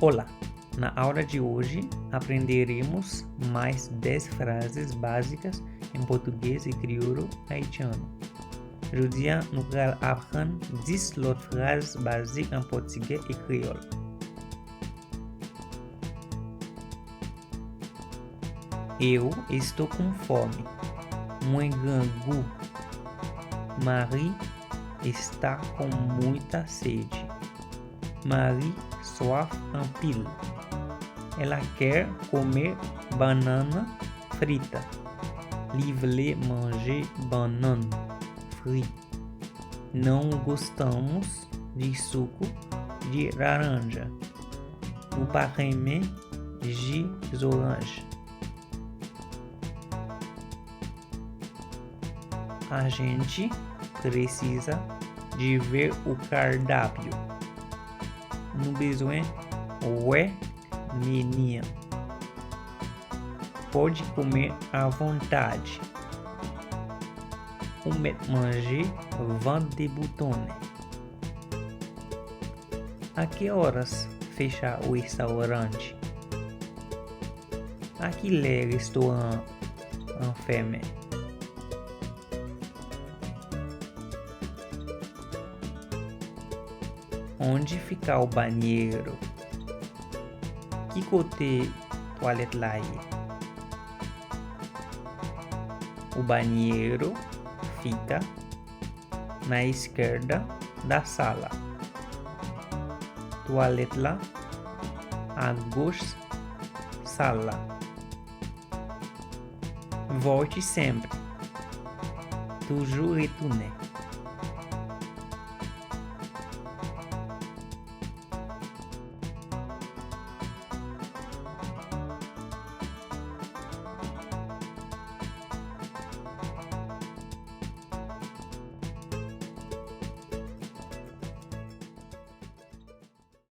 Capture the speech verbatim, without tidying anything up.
Olá! Na aula de hoje aprenderemos mais dez frases básicas em português e crioulo haitiano. Jodi a nou pral aprann dis lòt fraz bazik an pòtigè e kreyòl. Eu estou com fome. Mwen grangou. Marie está com muita sede. Marie swaf anpil. Ela quer comer banana frita. Li vle manje bannann fri. Não gostamos de suco de laranja. Nou pa renmen ji zoranj. A gente precisa de ver o cardápio. Nou bezwen wè meni an. Pode comer à vontade. Ou mèt manje vant deboutonnen. A que horas fecha o restaurante? A ki lè restoran an fèmen? Onde fica o banheiro? Ki kote twalèt la ye? O banheiro fica na esquerda da sala. Twalèt la a goch sal la. Volte sempre. Toujou retounen.